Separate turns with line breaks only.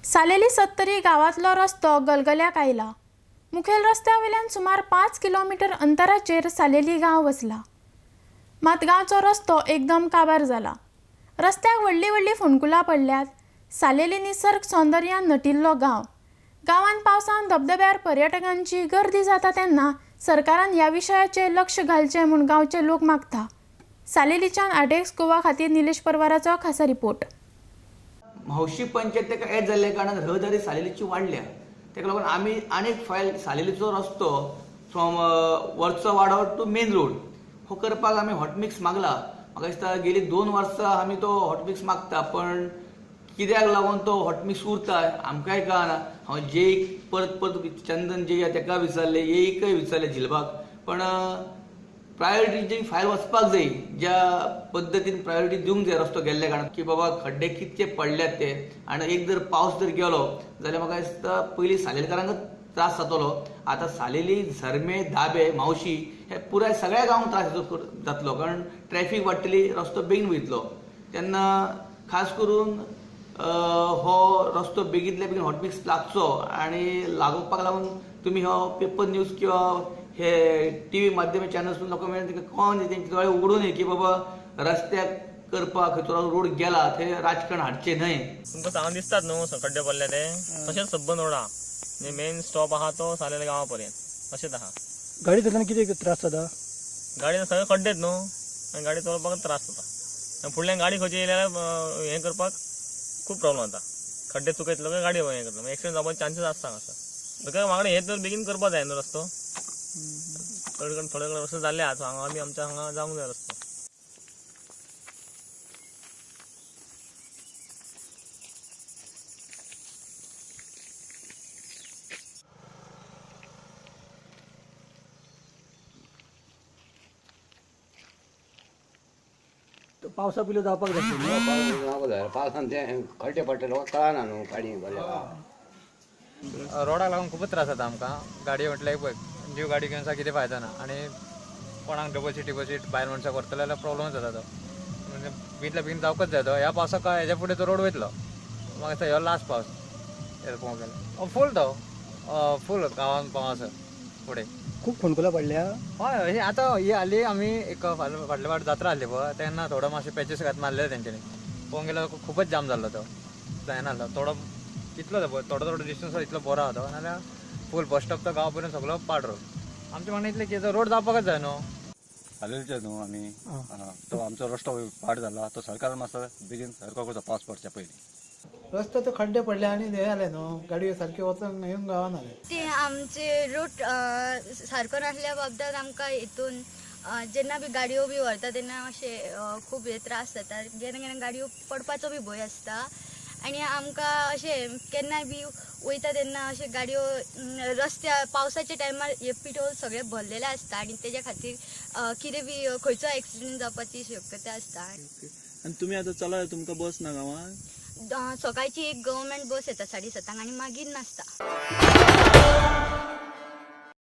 सालेली सत्तरी गांवांतलो रस्तो गलगल्याक आयला. मुखेल रस्त्या वयल्यान सुमार 5 किलोमिटर अंतराचेर सालेली गांव वसला. मात गांवचो रस्तो एकदम काबार जाला. रस्त्याक व्हडलीं व्हडलीं फोंडकुलां पडल्यात. सालेली निसर्ग सौंदर्यान नटिल्लो गांव. गांवांत पावसान धबधब्यार पर्यटकांची गर्दी जाता तेन्ना सरकारान ह्या विशयाचेर लक्ष घालचें म्हूण गांवचे लोक मागता. सालेलीच्यान आरटीएक्स गोवा खातीर निलेश परवाराचो खासा रिपोर्ट.
म्हावशी पंचायत ताका एड जाल्ल्या कारणान रहदारी सालेलीची वाडल्या. ताका लागून आमी आनीक फायल सालेलीचो रस्तो फ्रॉम वरचो वाडो टू मेन रोड हो करपाक आमी हॉटमिक्स मागला. म्हाका दिसता गेली 2 वर्सां आमी तो हॉटमिक्स मागता, पण कित्याक लागून तो हॉटमिक्स उरता आमकांय कळना. हांव जेईक परत परत चंदन जे ताका विचारलें, एईकय विचारलें झिलबाक, पण प्रायोरिटी फायल वचपाक जाय ज्या पद्दतीन प्रायोरिटी दिवंक जाय रस्तो गेल्ल्या कारणान की बाबा खड्डे कितके पडल्यात ते, आनी एक जर पावस जर गेलो जाल्यार म्हाका दिसता पयलीं सालेलकारांक त्रास जातलो. आतां सालेली, झरमे, दाबे, मावशी हे पुराय सगळ्या गांवांक त्रास जातलो, कारण ट्रॅफीक वाडटली, रस्तो बेगीन वयतलो. तेन्ना खास करून हो रस्तो बेगींतल्या बेगीन हॉटमिक्स लागचो आनी लागोवपाक लागून तुमी हो पेपर न्यूज किंवा हे टी व्ही माध्यम चॅनल्स लोकां मेरेन तांकां कळोन तेंचे दोळे उगडून की बाबा रस्त्याक करपाक खंयचो रोड गेला थंय राजकारण हाडचें न्हय.
तुमकां सांगून दिसतात न्हू खड्डे पडले ते, तशेंच सब्बन रोड आहा, मेन स्टॉप आहा तो सालेली गांवा पर्यंत अशेंच आहा.
गाडी चलतना कितें त्रास जाता?
गाडी सगळे खड्डेच न्हू आनी गाडी चलोवपाक त्रास जाता. फुडल्यान गाडी खंयची येयल्यार हें करपाक खूब प्रॉब्लम जाता. खड्डे चुकयतलो काय गाडी हें करतलो, एक्सिडंट जावपाचे चान्सीस आसता हांगासर. ताका मागणें हें तर बेगीन करपाक जाय न्हू रस्तो. थोडे कडेन थोडे कडेन रस्तो जाल्ले आहा, हांगा आमी आमच्या हांगा जावंक जाय रस्तो.
पावसा पयलीं जावपाक जाय.
पावसान ते खड्डे पडटे लोकांक कळना न्हू पाणी भरलें.
रोडाक लागून खूबच त्रास जाता आमकां. गाडी म्हटल्यार पळय न्यू गाडी घेवन सा कितें फायदो ना, आनी कोणाक डबल सीट टिबल सीट बायल मनशाक व्हरतले जाल्यार प्रॉब्लमच जाता तो. म्हणजे बेगींतल्या बेगीन जावकच जाय तो. ह्या पावसाक काय हेज्या फुडें तो रोड वयतलो. म्हाका दिसता ह्यो लास्ट पावस पळोवंक गेल्यार फूल तो फूल गांवान पावस फुडें
खूब फोंडकुलां पडल्या.
हय, आतां ही हाली आमी एक फाटले फावट जात्रा आहली पळय तेन्ना थोडो मातशे पॅचीस घात मारलेले तेंच्यांनी. पळोवंक गेल्यार खुबच जाम जाल्लो तो, जायना आसलो थोडो इतलो पळय थोडो थोडो डिस्टन्स इतलो बरो आहा तो, नाल्यार फूल बस स्टॉप तो गांव पर्यंत सगळो पाड रोड. आमचें म्हणणें इतलें की तो रोड जावपाकच जाय न्हू.
सालेलीचे न्हू आमी तो आमचो रस्तो पाड जाला तो सरकारान मातसो बेगीन सारको करचो पावस पडच्या पयलीं.
रस्तो तर खड्डे पडले आनी हे जालें न्हू, गाडयो सारक्यो वचोंक येवंक गावना.
ते आमचे रूट सारको नासल्या बाबदान आमकां हितून जेन्ना बी गाडयो बी व्हरता तेन्ना अशें खूब हे त्रास जाता. केन्ना केन्ना गाडयो पडपाचो बी भंय आसता आनी आमकां अशें केन्नाय बी वयता तेन्ना अशें गाडयो रस्त्यार पावसाच्या टायमार हे पिठोल सगळें भरलेलें आसता आनी तेज्या खातीर कितें बी खंयचो एक्सिडंट जावपाची शक्यता आसता.
आनी तुमी आतां चला, तुमकां बस ना गांवांत?
सकाळची एक गव्हर्मेंट बस येता 7:30 आनी मागीर नासता.